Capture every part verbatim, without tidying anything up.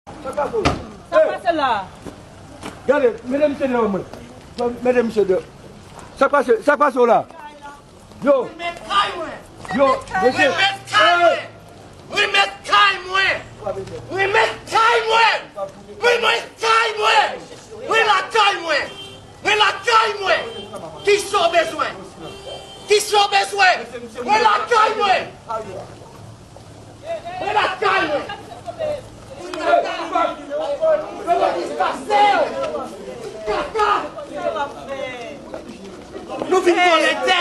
Sa k pase w la? Sa k pase la? Gade, mete misye deyò mwen. Mete misye deyò. Sa k pase, sa k pase w la? Yo. Remèt kay mwen. Yo, mesye. Remèt kay mwen. Remèt kay mwen. Remèt kay mwen. Remèt kay mwen. Remèt kay mwen. Mwen lakay mwen. Kisa w bezwen? Kisa w bezwen? Mwen lakay mwen. Mwen lakay mwen. Kaka. Nou vin vòlè tè.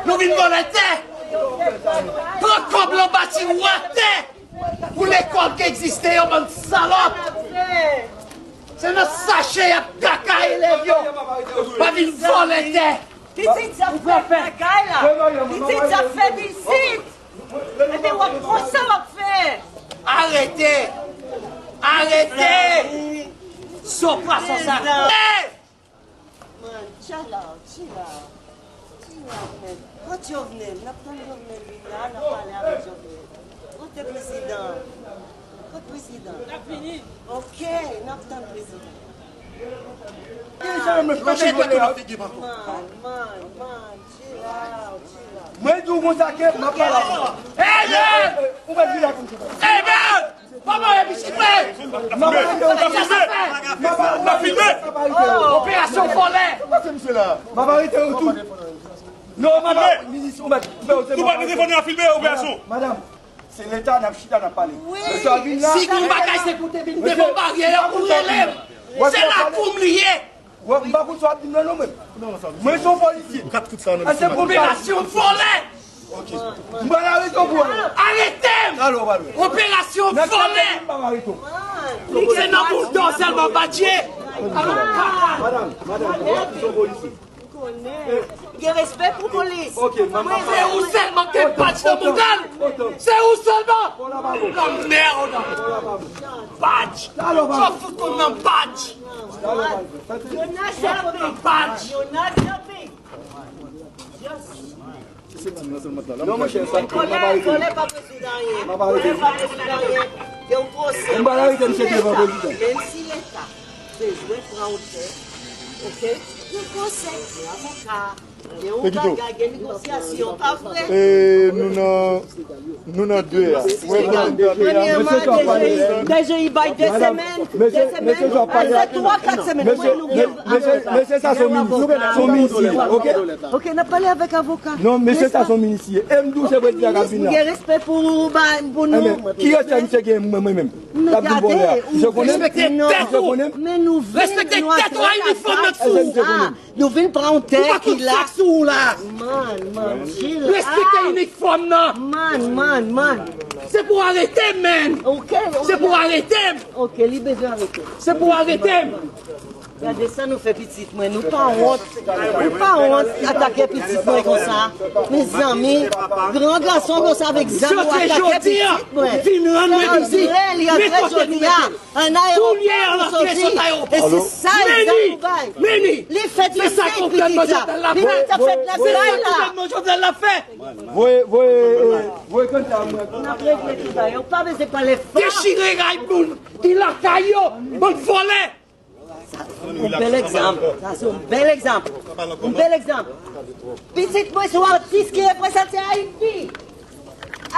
Nou vin vòlè tè. Pran kòb lan bati wè tè. Pou lekòl ki egziste yo, bann salòp. Se nan sache y ap kaka elèv yo. Pa vin vòlè tè. Pitit sa fè bagay la. Pitit sa fè isit. Epi w ap konsa w ap fè. Arete. Arete. Son pwason sa. Man, chill out, chill out. Chill out, man. Kot Jovenel? N ap tann Jovenel vin la, n ap pale avèk Jovenel. Kote prezidan? Kot prezidan? L ap vini. Ok, n ap tann prezidan. Deja, mwen pa chèche tou nan figi m ankò. Man, man, man, chill out, chill out. Mwen di w konsa ke m ap pale avè w. Hey, man! Ou mèt vin la konsa. Hey, man! Papa, e pitit mwen! N ap filme! N ap filme! Operasyon vòlè! M ap arete yo tou. Non, m ap minis, ou mèt. Tou pa telefòn nan filme operasyon. Madanm, se leta n ap chita n ap pale. Mesye a vin la. Si gon bagay se pou te vin devan baryè a pou rele m. Se lakou m li ye. Wè, m pa konn sa w ap di m nan non mwen. Mwen se yon polisye. Kat kout sa nan. Operasyon vòlè! Ok. M pral arete w pou wè. Arete m! Talè w pral wè. Operasyon vòlè! M pral arete w. Se nan boul dò sèlman, badje! Madanm, madanm, se yon polisye. Gen respè pou polis. Ok, manman. Se ou sèlman ki gen badj nan mouda l. Se ou sèlman. Lanmèd. Badj. Sa fout moun nan badj. Yo nan shopping. Badj. Yo nan shopping. Non, monchè, sa m ap arete. Vòlè pa rezoud anyen. M ap arete. Vòlè pa rezoud anyen. Gen yon pwosè. M pral arete misye devan prezidan. Menm si leta bezwen pran otè, ok? Gen pwosè, gen avoka, gen yon bagay, gen negosyasyon, pa vre? E, nou nan Nou nan de a. Premyèman, deja, deja, li bay de semèn, de semèn, apre twa, kat semèn. Mesye, mesye sa se yon minis, se yon minis li ye, ok? Ok, n ap pale avèk avoka. Non, mesye sa se yon minis li ye. E m di w se prezidan k ap vin la. Gen respè pou, pou nou. Ki respè misye gen mwen, mwen menm? Gade, ou respekte tèt ou. Men nou vin, nou atake la. Nou vin pran yon tè ki la. Man, man, chill out. Respekte inifòm nan. Man, man, man. Se pou arete m, man. Ok, ok. Se pou arete m. Ok, li bezwen arete. Se pou arete m. Gade sa nou fè pitit mwen. Nou pa wont. Nou pa wont atake pitit mwen konsa. Mezanmi, gran gason konsa avèk zam ou atake pitit mwen. Vin rann mwen vizit. Li antre jodi a. An ayewopò pou soti. E se sa egzanp ou bay. Li fèt le senk pitit la. Pitit la fèt nan kay la. Voye, voye, eh, voye kanta mwen. N ap regle tout bagay. Ou pa bezwen pale fò. Dechire ray moun ki lakay yo. Bann vòlè. Yon bèl egzanp. Sa se yon bèl egzanp. Yon bèl egzanp. Pitit mwen se yon atis ki reprezante Ayiti.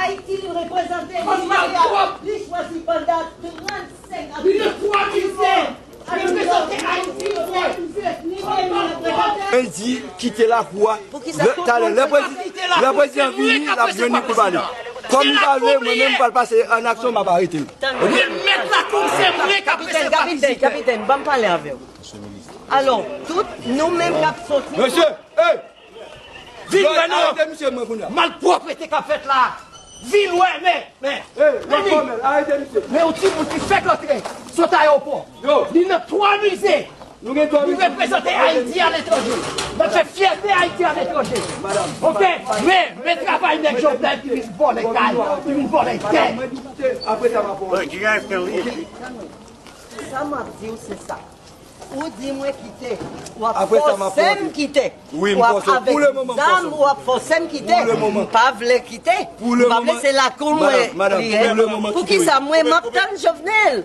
Ayiti li reprezante, li chwazi, li chwazi pandan trannsenk ane. Li nan twa mize. Li reprezante Ayiti, frè. Li reprezante. Mwen di kite lakou a. Talè, lè prezi-, lè prezidan vini, l ap jwenn li pou l pale. Kòm li pa vle, mwen menm m pral pase an aksyon, m ap arete l. Remèt lakou, se mwen k ap pase. Kapitèn, kapitèn, kapitèn, ban m pale avè w. Alò, tout nou menm k ap soti. Mesye, hey! Vin wè non. Arete misye mwen kounye a. Malpwòpte k ap fèt la. Vin wè, men, men. Hey, men yon timoun ki fèk rantre sot ayewopò. Li nan twa mize. Li reprezante Ayiti aletranje. L ap fè fyète Ayiti aletranje. Ok? Men, men travay nèg Jovenel ki vin vòlè kay, ki vin vòlè tè. Look, you guys can leave. Sa m ap di w se sa. Ou di mwen kite. W ap fòse m kite. W ap avèk zam, w ap fòse m kite. M pa vle kite. M pa vle, se lakou mwen li ye. Poukisa mwen m ap tann Jovenel?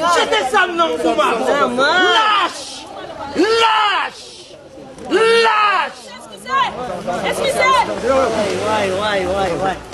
Jete zam nan pou m. Lach! Lach! Lach! Eskize! Eskize! Way, way, way, way, way.